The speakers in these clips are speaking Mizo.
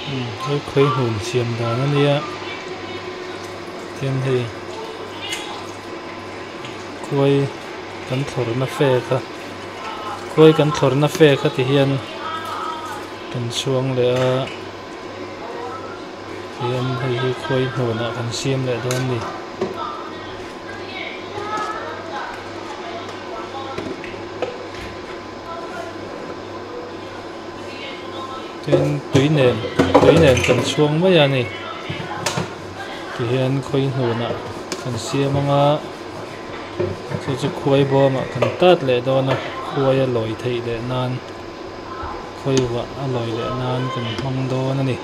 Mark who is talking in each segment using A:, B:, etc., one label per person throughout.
A: Hei khawi hnun siam dan a nia tin hei khuai kan thlawrna fe kha khuai kan thlawrna fe kha ti hian kan chhuang leh a tihian hei hi khuai hnunah kan siam leh dawn a ni. Tin tui nen tui nen kan chhuang mai a ni tihian khawi hnunah kan siam anga chu chu khuai bawmah kan tat leh dawn a khuai a lawi theih leh nan khawi vah a lawi leh nan kan hmang dawn a ni.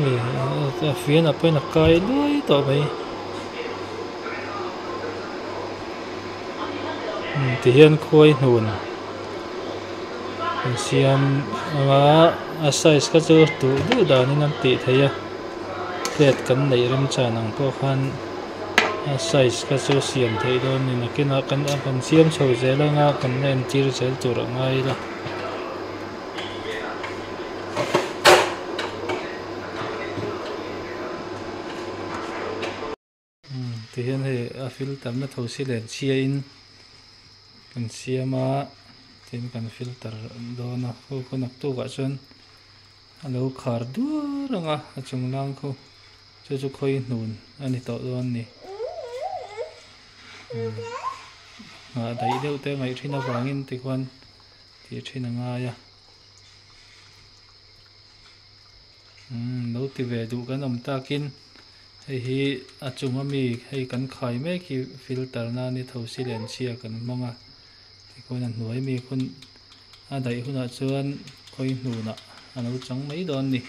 A: Hei a fian ah pawhin a kai luai tawh mai tihian khuai hnun an siam anga a size kha chu duh duh danin an tih theih a plate kan neih remchan ang pawh khan. A size kha chu siam theih dawn ni nakinah kan kan siam chho zel anga kan la entir zel tur a ngai ila. Tihian hei a filter na tho si len chhia in kan siam a tin kan filter dawn a khu khu naktuk ah chuan a lo khar duar ang a a chung lang khu. Chu chu khawi hnun a ni tawh dawn a ni. Nghah daih deuh te ngaih thin avangin tikhuan tih thin a ngai a. Umm lo ti ve duh kan awm takin hei hi a chung ami hei kan khai mek hi filter na ni tho si len chhia kan hmang a tikhuan a hnuai mi hun a daih hunah chuan khawi hnunah a lo chang mai dawn a ni.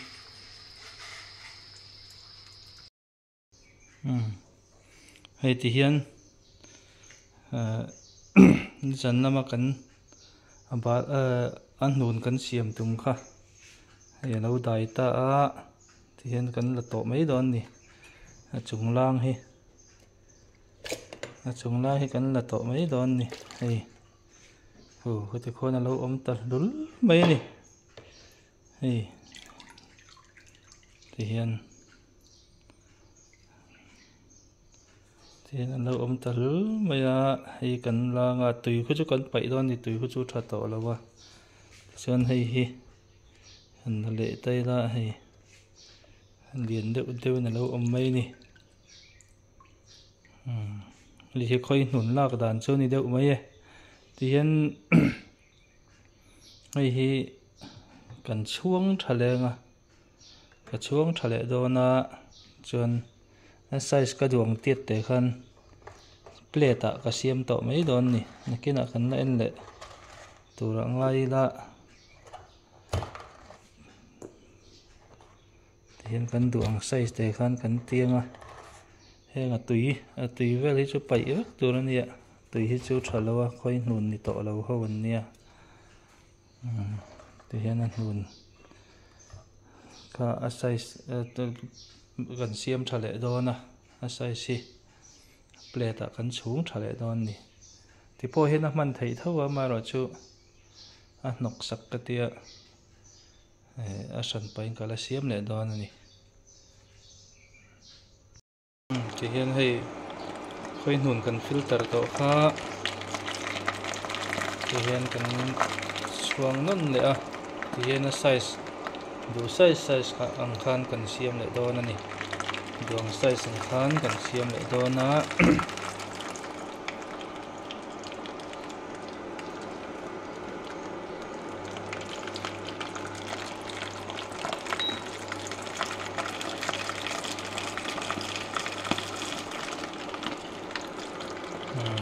A: Hei ti hian ahh nizan lama kan a bal ahh a hnun kan siam tum kha hei alo dai ta a ti hian kan la tawh mai dawn a ni a chung lang hi a chung lai hi kan la tawh mai dawn a ni hei aw heti khuan alo awm ta hlul mai a ni. Hei tihian tihian an lo awm ta hlul mai a hei kan lang a tui khu chu kan paih dawn a ni tui khu chu tha tawh lo a tichuan hei hi han la leh ta ila hei lian deuh deuh in a lo awm mai a ni umm hei hi khawi hnun lak dan chu a ni deuh mai e tihian. Hei hi kan chhuang tha leng a ka chhuang tha leh dawn a chuan a size ka duh ang tiat te khan plate ah ka siam tawh mai dawn a ni nakinah kan la en leh tur ah ngai ila tihian kan duh ang size te khan kan tiang a heng a tui a tui vel hi chu paih vek tur a nia. Tui hi chu tha lo a khawi hnun ni tawh lo ho an nia ti hian a hnun kha a size kan siam tha leh dawn a a size hi plate ah kan chhung tha leh dawn a ni ti pawh hian a hman theih tho a amaherawhchu a hnawk sak ka tia a hran pahin ka la siam leh dawn a ni. Tihian hei khawi hnun kan filter tawh kha tihian kan chhuang nawn leh a tihian a size duh size size kha ang khan kan siam leh dawn a ni duh ang size ang khan kan siam leh dawn a.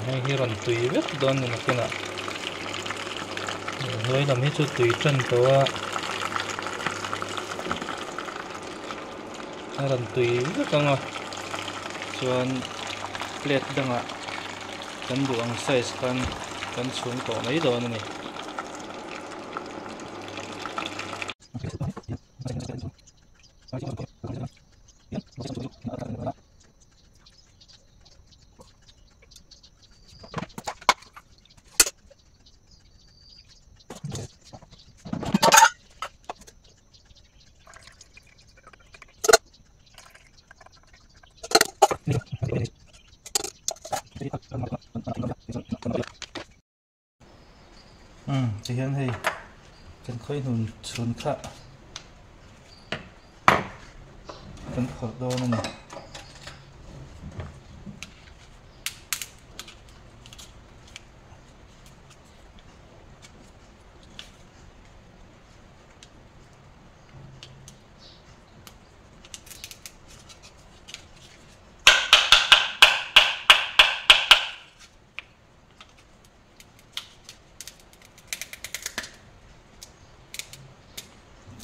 A: Hei hi rawn tui vek dawn ni nakinah hnuai lam hi chu tui tan tawh a a rawn tui vek ang a chuan plate dangah kan duh ang size khan kan chhung tawh mai dawn a ni. Umm tihian hei kan khawi hnun chhun kha kan phawrh dawn a ni.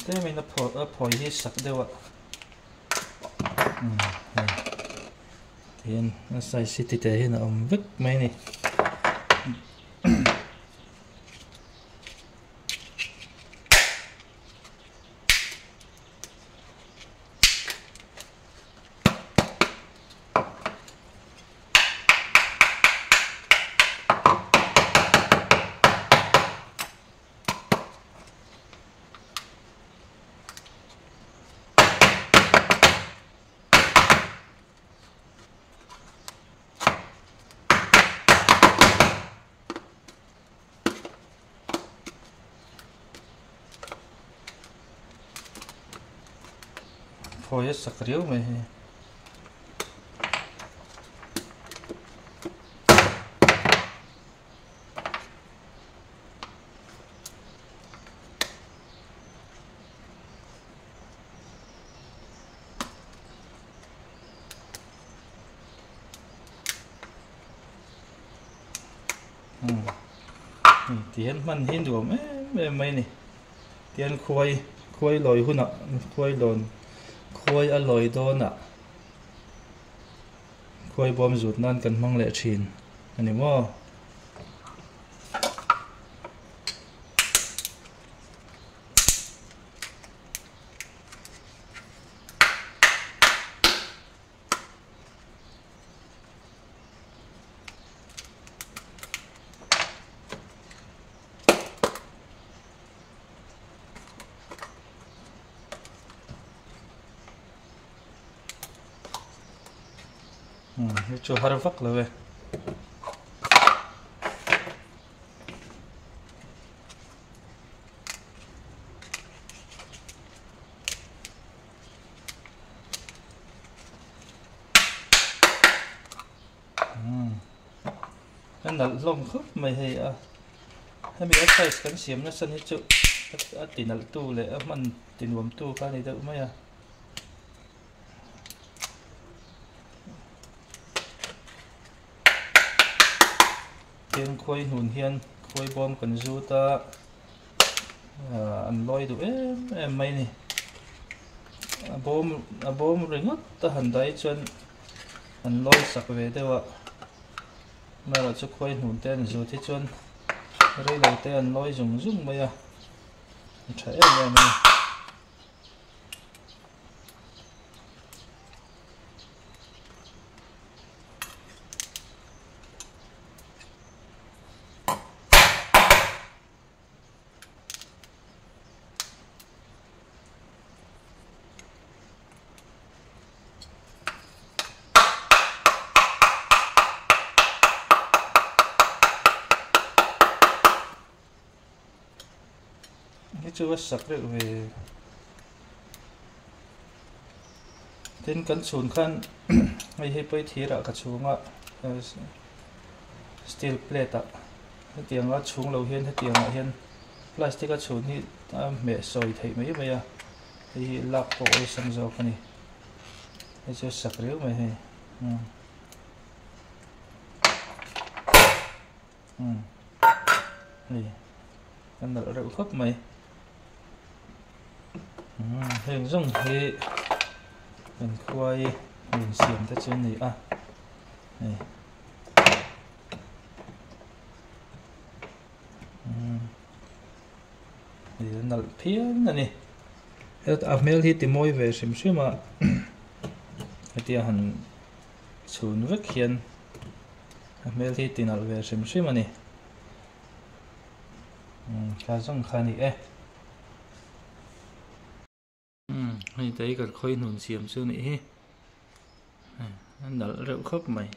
A: Tlemin a phawrh a phawi hi sak deuh a hei tihian a size hi tite hian a awm vek mai a ni. Phawi a sak riau mai hei. Tihian hman hi nuam em em mai a ni tihian khuai khuai lawi hunah khuai lawn khuai a lawi dawnah khuai bawm zut nan kan hmang leh thin a ni maw. Hei chu har vak lo e. A nalh hlawm khawp mai hei a hemi a size kan siam nasa hi chu a ti nalh tu leh a hman ti nuam tu kha a ni deuh mai a. Tin khuai hnun hian khuai bawm kan zut a an lawi duh em em mai a ni a bawm a bawm ringawt a han dai chuan an lawi sak ve deuh a amaherawh chu khuai hnun te an zut hi chuan reilo te an lawi zung zung mai a a tha em em a ni. Hi chu a sak reuh ve tin kan chhun khan hei hi pawh thir ah ka chhung a steel plate ah hetiang a chhung lo hian hetiang ah hian plastic a chhun hi a hmeh sawi theih mai mai a hei hi lak pawh awlsam zawk a ni hei chu a sak riau mai hei umm hei a nalh reuh khawp mai umm heng zawng hi kan khuai min siam te chu a ni a hei umm hei a nalh phian a ni a hmel hi ti mawi ve hrim hrim a hetia han chhun vek hian. A hmel hi ti nalh ve hrim hrim a ni. Umm kha zawng kha a ni e. Umm hei te hi kan khawi hnun siam chu a nih hi. A nalh reuh khawp mai.